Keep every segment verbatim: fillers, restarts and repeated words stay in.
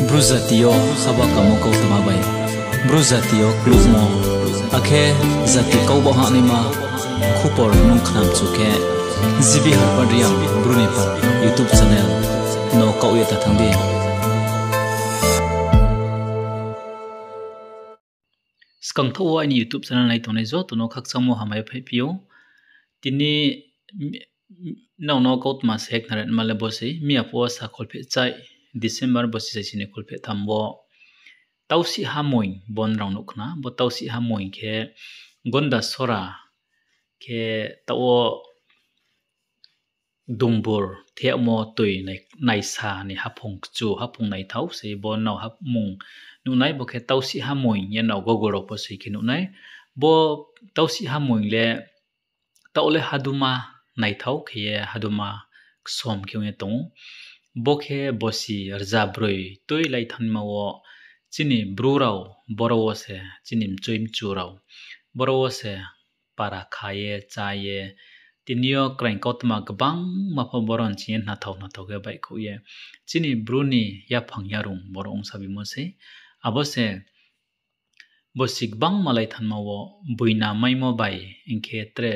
Bru jati yo haba kamo kautma bai, Bru jati yo klubmo, akhe jati kau baoh hahnaima khupor nung khnamchu khe, G B Harpad Reang Bru ni Para YouTube channel no kaoh ye ta thanng di. Skangthaoh wo aini YouTube channel nai tongnai joto no khakchangmo hambai phaiphi ou. Tini nrao no kautma se khnarinma le bo sei, mia phuh wo sa kholpheh chai, December bosi saisi ni kholpheh tham wo Tausih Hamoing bo nrao nuh khna, bo Tausih Hamoing khe Gondasora khe taoh wo Dumbur thehmo toi nai-, naisa ni haphung kchu, haphung naithao se bo nrao hap-, mung nuhnai, bo khe Tausih Hamoing ye nrao Google rao pho soi khe nuhnai. Bo Tausih Hamoing le taoh le haduma naithao khe ye haduma ksom khe ong ye tong ou. Bo khe bosi rza broi tuilai thanngma wo chini Bru rao, boro wo se chini mchoi mchu rao, boro wo se para kha ye, chá ye, tini yo kraing kautma gbangma pho boro ni ching ye hnathao hnathao khe baihkhouh ye, chini Bru ni yaphang yarung boro ong sabimo sei. Abo se bosi gbangma lai thanngma wo boina maimo bai, hing khe tre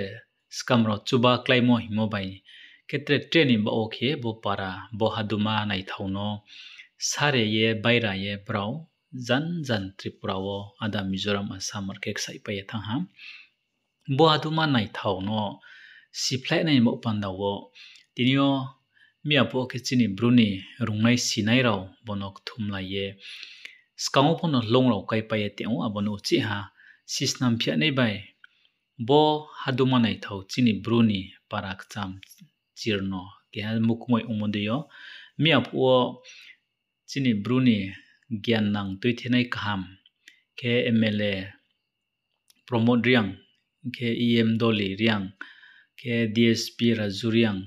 skam rao chuba kláimo hingmo bai, khe tre tre ni baoh wo khe bo para, bo haduma naithao no sare ye, baira ye brao jan jan Tripura wo, ada Mizoram, Assam ar khe ksaihpai ye thanng ha. Bo haduma naithao no siphlai nai baoh panda wo, tini yo mia phuh wo khe chini Bru ni rungnai sinai rao bo no kthumlai ye, skang wo pho no hloung rao kaipai ye tong ou, abo no uchih ha sisnam phiahnai bai bo haduma naithao chini Bru ni para kcham chirno keha mukmoi ongmo dei yo, mia phuh wo chini Bru ni giannang tuithenai kaham khe M L A Pramod Reang, khe E M Dolly Reang, khe D S P Raju Reang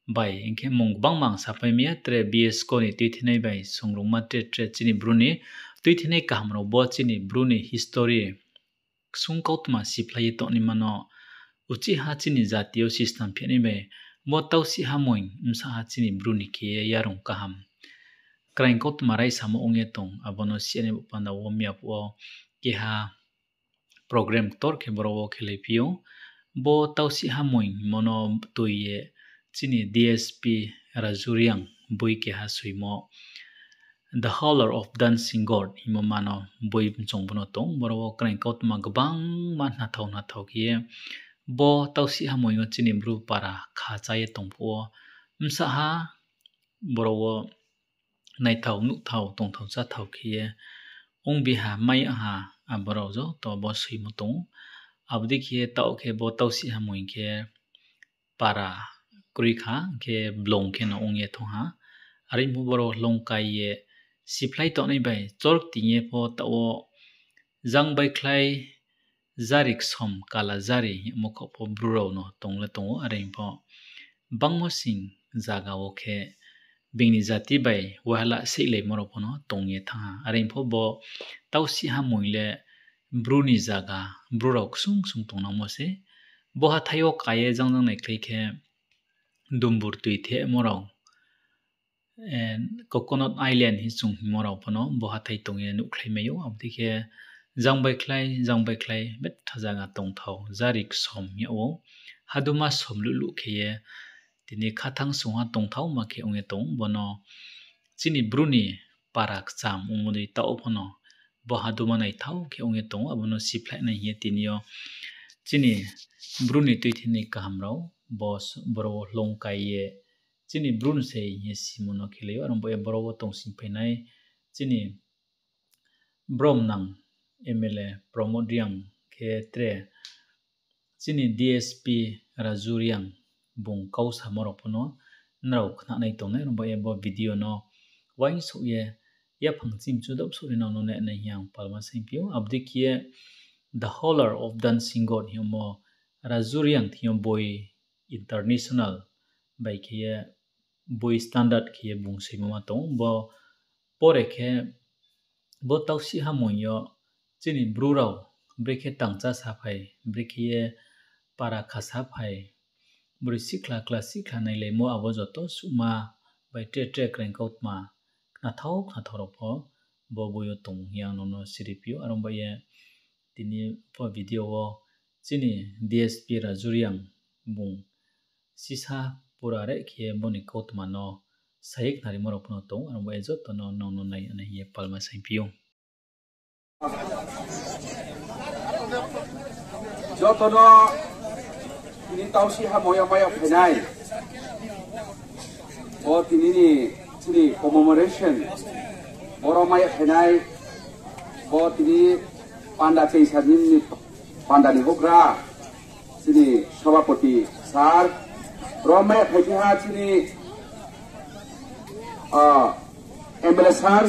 bai, hing khe mung gbangma ang sapai mi ya, tre B S ko ni tuithenai bai songrungma tre tre chini Bru ni tuithenai kaham rao bo chini Bru ni history ksung kautma siphlai ye tongnaima no uchih ha chini jati yo sisnam phiahnai bai bo Tausih Hamoing bsa ha chini Bru ni khe ye yarung kaham kraing kautma raisamo ong ye tong, abo no siyanai baoh panda wo mia phuh wo keha program ktor khe boro wo khelai phi ou. Bo Tausih Hamoing mo no tui ye chini D S P Raju Reang boi keha soimo The Howler of Dancing God hingmo ma no boi mchong bo no tong. Boro wo kraing kautma gbangma hnathao hnathao khe ye bo Tausih Hamoing yo chini Bru para kha chá ye tong phuh wo bsa ha boro wo naithao nuhthao tongthao cháthao khe ye ongbi ha mai ha, abo rao joto bo soimo tong ou. Abo dei khe ye taoh khe bo Tausih Hamoing khe para kroi kha, khe blong khe no ong ye thanng ha. Are pho boro hloung kai ye siphlai tongnai bai chorkting ye pho taoh wo jang baikhlai, jari ksom, kala jari hingmo khaoh pho Bru rao no tong le tong ou. Are pho bangmo sing zaga wo khe being ni jati bai wahala seihlaimo rao pho no tong ye thanng ha. Are pho bo Tausih Hamoing le Bru ni zaga, Bru rao ksung ksung tongnangmo se. Bo hathái wo ka ye jang jang naikhlai khe Dumbur tuithemo rao, Coconut Island hing chung hingmo rao pho no bo hathái tong ye nuhkhlai mai ou. Abo dei khe jang baikhlai, jang baikhlai betha zaga tongthao, jari ksom hing yag ou, haduma som luh luh khe ye tini khathang sungha tongthaoma khe ong ye tong ou. Bo no chini Bru ni para kcham ongmo dei taoh pho no bo haduma naithao khe ong ye tong ou. Abo no siphlai nai hing ye tini yo chini Bru ni tuithenai kaham rao bo s-, boro wo hloung kai ye chini Bru ni sei hing ye simo no khelai ou. Are ong baoh ye boro wo tongsing phainai chini bromnang M L A Pramod Reang khe tre chini D S P Raju Reang bung kau samo rao pho no nrao khnanai tongnai. Are ong baoh ye bo video no uaingsouh ye yaphang chimchu dobsouh ri nang no nai hing ye ang palma saingphi ou. Abo dei khe ye The Howler of Dancing God hingmo Raju Reang thing yo boi international bai khe ye boi standard khe ye bung soimo ma tong ou. Bo pore khe bo Tausih Hamoing yo chini Bru rao brekhe tangchá saphai, brekhe ye para khasa phai, broi sikhla kla sikhla nailaimo abo joto suhma bai tre tre kraing kautma khnathao khnathao rao pho bo boi yo tong hing ye ang nono siri phi ou. Aro bai ye tini pho video wo chini D S P Raju Reang bung sisa pura re khe bo ni kautma no sa ye khnarimo rao pho no tong, aro bai ye joto no nang no nai nai hing ye palma saing phi ou. Joto no tini Tausih Hamoing yo mai ya phainai, bo tini ni chini commemoration, boro mai ya phainai, bo tini panda chengsa ni panda ni houhgra, chini sabhapati sir, ro mai ya phaiphi ha chini, ah, M L A sir,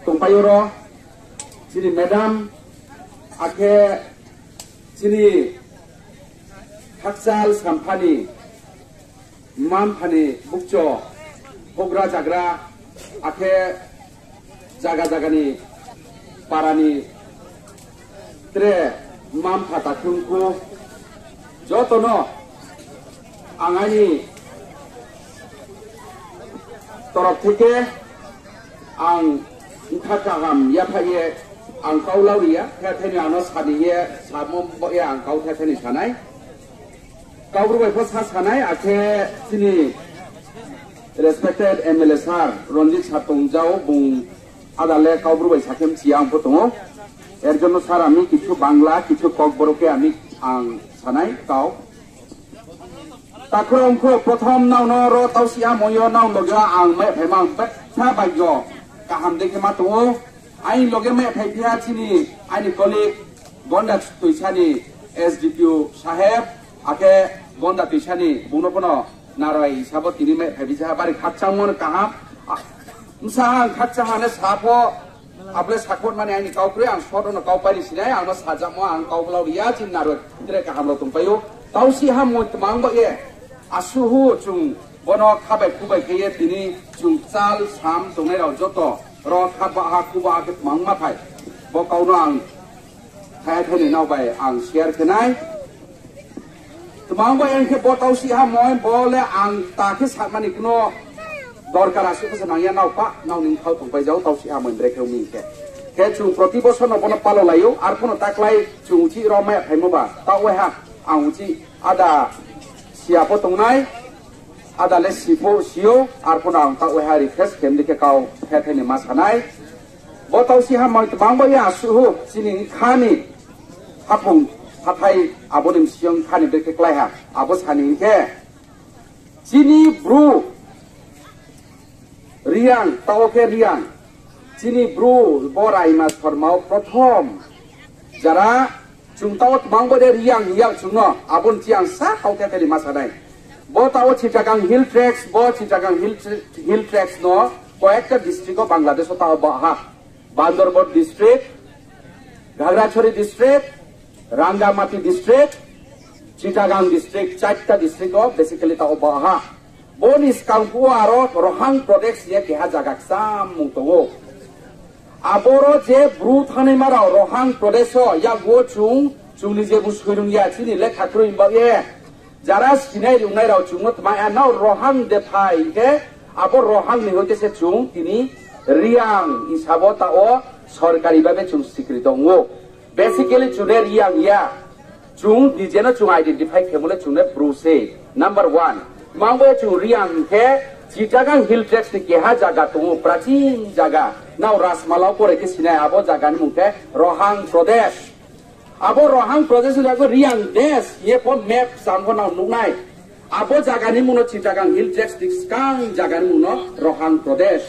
tongpai oro, chini madam, akhe chini khakchal sampha ni, mma-mpha ni bukcho, houhgra zagra, akhe zaga zaga ni para ni tre mma-mpha takhumkhu, joto no ang aini torop theke ang bkha kaham yaphaih ye ang kau lau ri ya, thetheni ang no sani ye samo bo ye ang kau thetheni sanai. Kaubru bai pho sa sanai, akhe chini respected M L A sir Ranjit sir tongjao, bung ada le Kaubru bai sa khe mchi ya ang pho tong ou. এর জন্য স্যার আমি কিছু বাংলা, কিছু ককবরকে আমি ang sanai kau. Takhu rao ongkhu, prothom nrao no ro Tausih Hamoing yo nrao loge ang mai phaima ang betha bai yo kaham dei khe ma tong ou. Aini loge mai phaiphi ha chini aini colleague Gonda Toisa ni S D P O saheb, akhe Gonda Toisa ni bung no pho no narai sabo tini mai phaiphi ha, bari khakchangmo no kaham. Bsa ang khakchang ha ne sa pho, abo le sakhouh mani aini kau kroi, ang short no kau pai ri sinai, ang no sajamo ang kau blau ri ya, chini narai tre kaham rao tongpai ou. Tausih Hamoing tmang ba ye, asuhu chung bono khabai khubai khe ye tini chung chal sam tongnai rao joto ro kha ba ha khu ba ha khe tmang ma phai. Bo kau no ang thai thai ni nrao bai ang share khe nai. Tmang ba ye khe bo Tausih Hamoing bo le ang ta khe samani kuno dorkar asuh khe se nang ya, nrao pa nrao ni bkha wo tongpai jao Tausih Hamoing brekhe ong mi khe. Khe chung proti bosor no bono palo lai ou, arphuh no taklái chung uchih ro mai ya phaimo ba, taoh waiha ang uchih ada siya pho tongnai, ada le si pho si ou, arphuh no ang taoh waiha request khe mdi khe kau thetheni ma sanai. Bo Tausih Hamoing tmang ba ye asuhu chini bkha ni haphung hathái abo ni bsing yo bkha ni brekhe klái ha, abo sani hing khe chini Bru Reang, taoh khe Reang, chini Bru bo Raima Sorma wo prothom jara chung taoh tmang bo de Reang hing ya chung no, abo ni chi ang sa kau thetheni ma sanai. Bo taoh Chittagong Hill Tracts, bo Chittagong Hill Tra-, Hill Tracts no কয়েকটা district wo Bangladesh wo taoh ba ha. Bandorbor district, Ghagrachari district, Rangamati district, Chittagong district, চারটা district wo basically taoh ba ha. Bo ni skang phuh wo aro Rohang Prodesh hing ye keha zaga kcham mung tong ou. Aboro je Bru thanngnaima rao Rohang Prodesh wo yakgu wo chung, chung ni je bo soirung ya chini lekha kroi ba ye. Jara sinai ri ongnai rao chung no tma ya nrao Rohang de phai hing khe, abo Rohang ni hoite se chung tini Reang hisab wo taoh wo sorkari babe chung স্বীকৃতি ong ou. Basically chung le Reang ya. Chung nije no chung identify khemo le chung le Bru se. Number one. Tma bo ye chung Reang hing khe, Chittagong Hill Tracts ni keha zaga tong ou, prachin zaga. Nrao Rajmala wo pore khe sinai, abo zaga ni mung khe Rohang Prodesh. Abo Rohang Prodesh ni abo Reang Desh hing ye pho map sam pho nrao nuh nai. Abo zaga ni mung no Chittagong Hill Tracts ni skang zaga ni mung no Rohang Prodesh.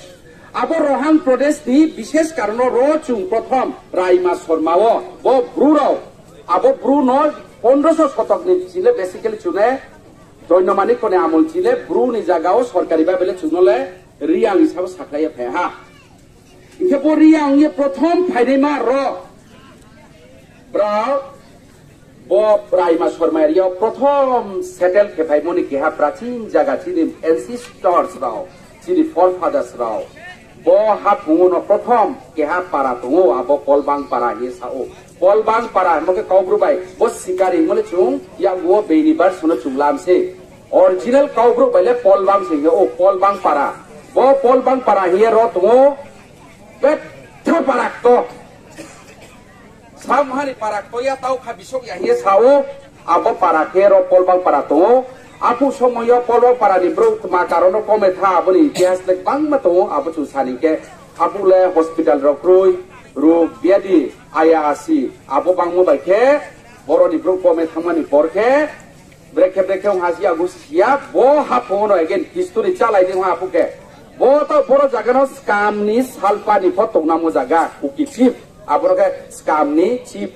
Abo Rohang Prodesh ni bishesh karon no ro chung prothom Raima Sorma wo bo Bru rao, abo Bru no পনেরোশো শতক ni ching le basically chung le Doinamani koni amol ching le Bru ni zaga wo sorkari babe le chung no le Reang hisab wo sakhlai ye phai ha. Hing khe bo Reang ye prothom phainaima ro brao bo Raima Sorma area wo prothom settle khe phaimo ni keha prachin zaga chini ancestors rao, chini forefathers rao. Bo haphung wo no prothom keha para tong ou, abo Polbang para hing ye sa ou. Polbang para hingmo khe Kaubru bai bo sikari hingmo le chung yakgu wo beini version no chung lam se. Original Kaubru bai le Polbang se hing ye, o Polbang para. Bo Polbang para hing ye ro tong ou, betha para kto. Samha ni para kto ya, tau kha bisok ya hing ye sa ou, abo para khe ro Polbang para tong ou. Aphuh somoi yo Polbang para ni brouh tma karon no kome tha, abo ni itihas le gbangma tong ou, abo chung sa ni khe, aphuh le hospital rao kroi, rug, biadi, aya asi, abo bangmo bai khe, boro ni brouh kome thanngma ni por khe, brekhe brekhe ong ha si ya, gu si ya, bo haphung no again history chalai di ong ha aphuh khe. Bo tau boro zaga no Skam ni salpa ni pho tongnamo zaga, Kuki chief. Abo no khe Skam ni chief,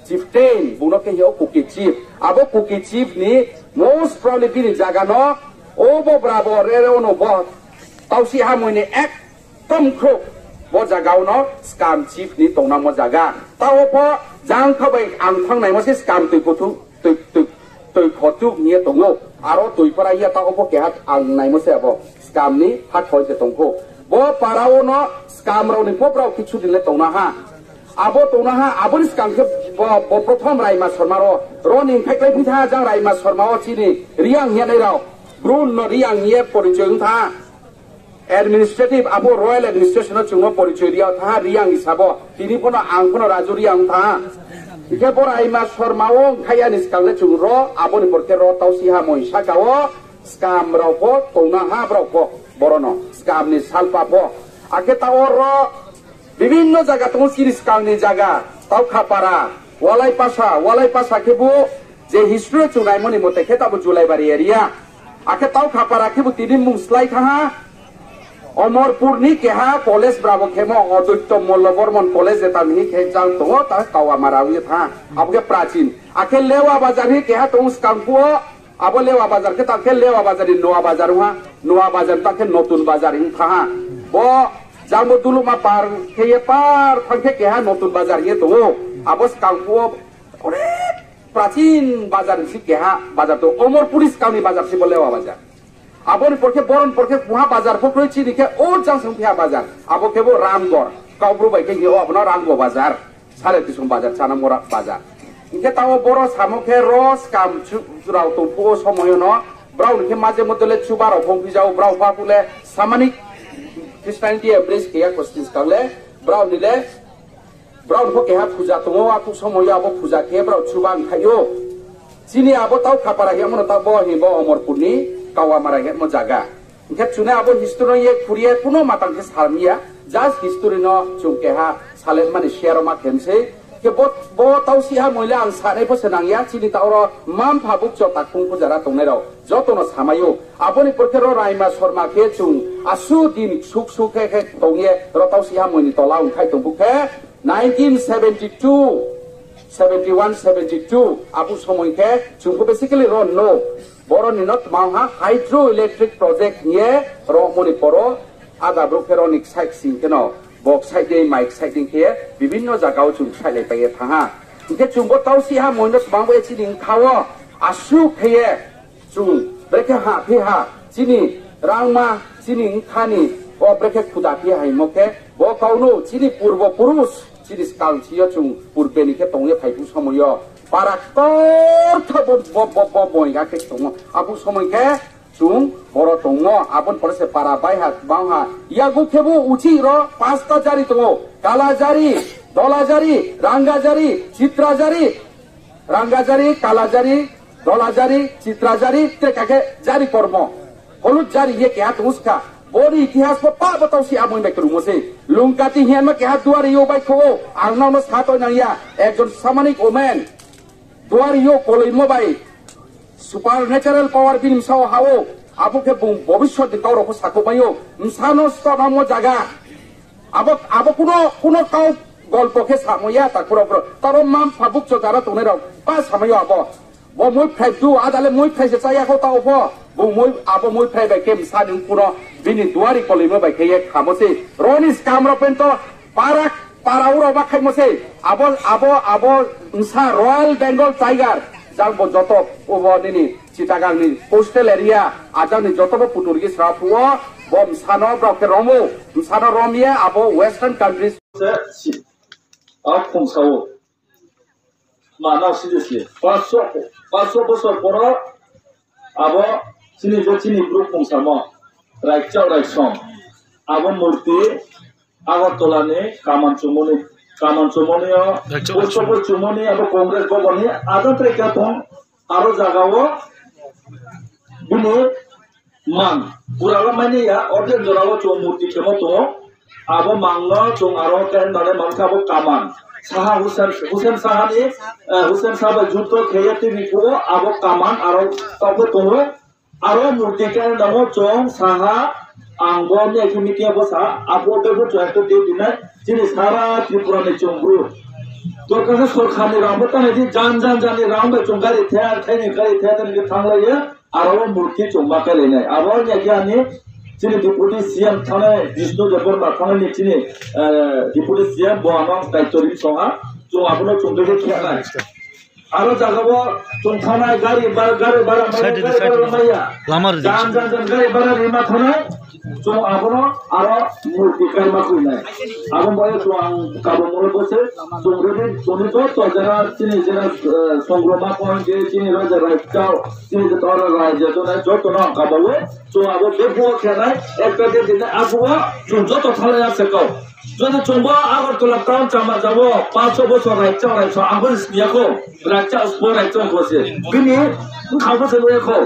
chieftain, bung no khe hing ou Kuki chief. Abo Kuki chief ni most probably bini zaga no, o bo brabo re re ono bo, Tausih Hamoi ni ek tom khrouh, bo zaga wo no Skam chief ni tongnamo zaga. Tao pho jang kha bai ang thanng naimo se Skam tui kho tu, tui, tui, tui kho tu hing ye tong ou. Aro tui para ya tao pho keha ang naimo se abo Skam ni hakhoi se tong kho. Bo para wo no Skam rao ni pho brao kichu din le tongna ha. Abo tongna ha, abo ni skang khe bo, bo prothom Raima Sorma ro, ro ni khaikhlai phi tha jang Raima Sorma wo chini Reang hing ye nai rao. Bru no Reang hing ye porichoi ong tha. Administrative, abo Royal Administration no chung no porichoi ri ya tha, Reang hisabo. Tini pho no ang pho no Raju Reang tha. Hing khe bo Raima Sorma wo ongkhai ya ni skang le chung ro, abo ni por khe ro Tausih Hamoi saka wo, Skam rao pho, tongna ha brao pho, boro no, Skam ni salpa pho. Akhe tao ro, bibinno zaga tong ou chini skang ni zaga, Taukhapara, Walaipasa, Walaipasa khebu, je history chung naimo ni mote khe tabo Julaibari area. Akhe Taukhapara khebu tini mung slái thanng ha, Omorpur ni keha college brabo khemo, Odoityo Mollo Bormon College je tang ni khe jang tong ou, ta Kawamara ong ye thanng ha. Abo khe prachin. Akhe Lewa Bazar ni keha tong ou skang phuh wo, abo Lewa Bazar khe tang khe Lewa Bazar ni Noa Bazar ong ha, Noa Bazar tang khe Notun Bazar hing thanng ha. Bo jang bo Duluma par khe ye par thanng khe keha Notun Bazar hing ye tong ou. Abo skang phuh wo onek prachin bazar ni si keha bazar tong ou, Omorpur ni skang ni bazar se bo Lewa Bazar. Abo ni por khe, boro ni por khe, kuha bazar pho kroi chini khe, o jang se ongphi ha bazar.Abo khe bo Ramgor. Kaubru bai khe hing ou, abo no Ramgor bazar. Sale Tisong bazar, Chanamora bazar. Hing khe tao boro samo khe ro skam chu-, rao tong phuh wo somoi yo no, brao ni khe maje mote le chuba rao phong phi jao, brao pha phuh le Shamanic Christianity embrace khe ya kho sini skang le, brao ni le, brao ni pho keha puja tong ou, aphuh somoi yo abo puja khe brao chuba ongkhai ou. Chini abo Taukhapara hingmo no tao bo hing bo Omorpur ni Kawamara hingmo zaga. Hing khe chung nai abo history no ye khuri ye kuno matang khe salmi ya, just history no chung keha saletmani share ma khe mi sei. Khe bo, bo Tausih Hamoi le ang sanai pho se nang ya, chini tao ro mma-mpha bukcho takhung pujara tongnai rao joto no samai ou. Abo ni por khe ro Raima Sorma khe chung asuh din suk suk khe khe tong ye ro Tausih Hamoi ni tola ongkhai tong phuh khe, nineteen seventy two, seventy one, seventy two, aphuh somoi khe chung pho basically ro no, boro ni no tma ha hydroelectric project hing ye ro moni poro, ada brouh khe ro ni ksaih ksing khe no, bo ksaih dei, mai ksaih dei khe ye, bibinno zaga wo chung ksaih lai pai ye thanng ha. Hing khe chung bo Tausih Hamoi no tma bo ye chini bkha wo, asuh khe ye, chung brekhe hahphi ha, chini rangma, chini bkha ni, o brekhe khuda phi ha hingmo khe, bo kau no chini purbo purus, chini skang si yo chung purbe ni khe tong ye phai phuh somoi yo, para ktor khe bo, bo, bo, bo, bo, ya khe tong ou. Aphuh somoi khe chung boro tong ou, abo ni pore se para bai ha, bang ha. Yagu khebu uchih ro pasta jari tong ou. Kala jari, dola jari, ranga jari, chitra jari, Rangajari, Kalajari, Dolajari, Chitrajari, tre kake jari kormo. Holud jari ye keha tong ska. Boni itihas bo pa bo Tausih Amoi bai krungmo se. Lungkati hiyanma keha duari yo bai kho o. Ang nang no sa toi nang ya. Ekjon shamanic woman. Duari yo koloimo bai. Supernatural power bini bsa o ha o. Abo khe bung bobisot ni kau rao pho sakhouh mai o. Bsa no stoh nangmo jaga. Abo, abo kuno, kuno kau golpo khe samo ya, ta kuro kuro. Taro mma mpha bukcho jara tongnai rao, ba samai yo abo. Bo muiphrai du, ada le muiphrai se chaya kho tao pho. Bo mui, abo muiphrai bai khe bsa ni kuno, bini duari koloimo bai khe ye khamo se. Roni skam rao pento, para, para uro ba khaimo se. Abo, abo, abo bsa Royal Bengal Tiger. Jang bo joto, obo nini Chittagong ni coastal area, ajang ni joto bo putur gi sra phuh o, bo bsa no brao khe rom o, bsa no rom ye abo Western countries. Se si, a khum sa o. Ma na si de si. Paso, paso bosor poro, Abo chini je chini bru khungsamo, Raichak Raisom. Abo murti Agartala ni Kaman Chumoni, Kaman Chumoni yo, Raichak Raisom. Post office Chumoni, abo Congress Bhavan ni, ajang tre khe tong, aro jaga wo bini mang, pura lo mani ya, ordek jora wo chung murti khemo tongo. Abo mang no chung aro khe nane mang khe abo Kaman. Saha Hussein, Hussein Saha ni, eh, Hussein Saha bai juddo khe ye tini phuh wo abo Kaman aro taoh pho tongo. Aro murti khe namo chung saha, ang bo ni ekhe meeting abo sa, abo bebo chung ekta date dinai, chini sara Tripura ni chung bru. Dorkar khe sorkar ni rang bo tangnai di, jan jan jan ni rang bai chung gari thai, thai ni gari thai, thai ni khe thanglai ye, aro wo murti chung ma kailainai. Abo ni ekhe ani chini Deputy C M thangnai, Jishnu Debbarma thangnai ni chini, eh, Deputy C M bo ano daityo ri song ha, chung abo no chung bebo khe nai. Aro jaga wo chung thanai gari ba-, gari bara mai, side di, gari side bara di. Mai ya. Lama ri di. Jan jan jan gari bara ri ma thanai. Chung abo no aro murti kaima khuinai. Abo bai chung ang kabo molo bo se chung ready toni joto jera chini jera, eh, songroma point je chini raja Raichak, chini joto aro raja tongnai joto no ang kabo wo. Chung abo bebo khe nai, ekta date dinai, abo wo chung joto thanglai ya se kau. Jodi chung bo Agartala town chama jabo, pancho bosor Raichak Raisom, abo ni sniya kho, Raichak spo Raichak kho se. Bini bkha bo se nuya kho.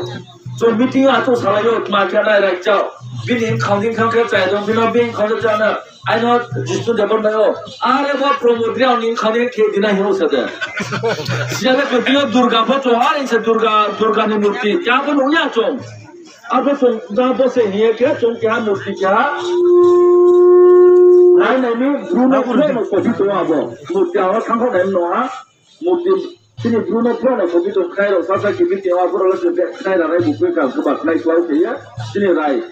Chung meeting a chung salai yo, ma khe nai Raichak. Bini bkha ni bkha khe chaya dong, bini bini bkha khe chana. Aino Jishnu Debbarma yo. Are bo Pramod Reang ni bkha ni khe dinai hino sa de. Siya le khe bini Durga bo chung, are se Durga, Durga ni murti. Kya bo nuya chung. Abo chung da bo se hing ye khe chung keha murti keha. Nai nai ni bru no khlai no kopi tong abo. Murti abo thangkho nai no ha. Murti chini bru no khlai no kopi tong khnai rao sasa kibi tong abo rao le khnai rao nai bukui ka keba khnai klau khe ye. Chini rai.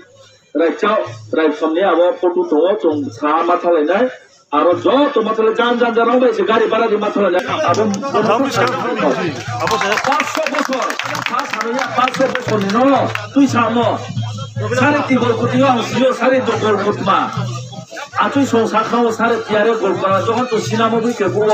Raichak, Raisom ni abo photo tong o chung sa ma thalai nai. Aro joto ma thalai jan jan jan rao bai se gari bara di ma thalai nai. Abo, abo se. Pancho bosor, sa sa ya, pancho bosor ni no, tui samo. Sare tin gol kuti ang sio, sare do gol kutma. Atui song sa khao, sare tiare gol kura, jokhon to cinema boi khe bo.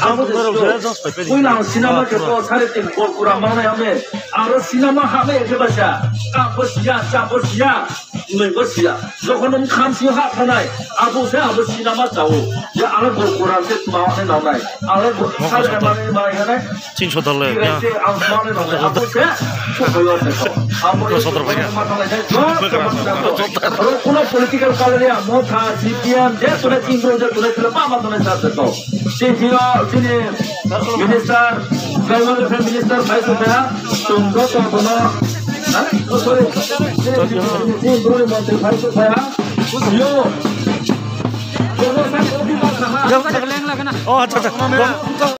Abo se sio. Boi lang cinema khe bo, sare tin gol kura ma nai ame. Aro cinema ha me khe basa. Ka bo siya, cha bo siya. Noi bo siya. Jokhon nung kham si ha thanai, abo se abo cinema chao. Ya ale bo kura se tma ne nang nai. Ale bo sa ne ma ne ma ne. Tin so dal le, ya. Ang tma ne nang nai. Abo se. Abo se. Abo se. Aro kuno political color ya, Motha, C P M, je tule tin bro, je tule tule pa ma tule sa se to. Sini, sini minister, Tribal Welfare Minister, Vice President, chung joto bono, ha? Oh, sorry. Sini, sini, sini, Bru ni Montri, Vice President, yo. Jono sa, oh, acha, acha.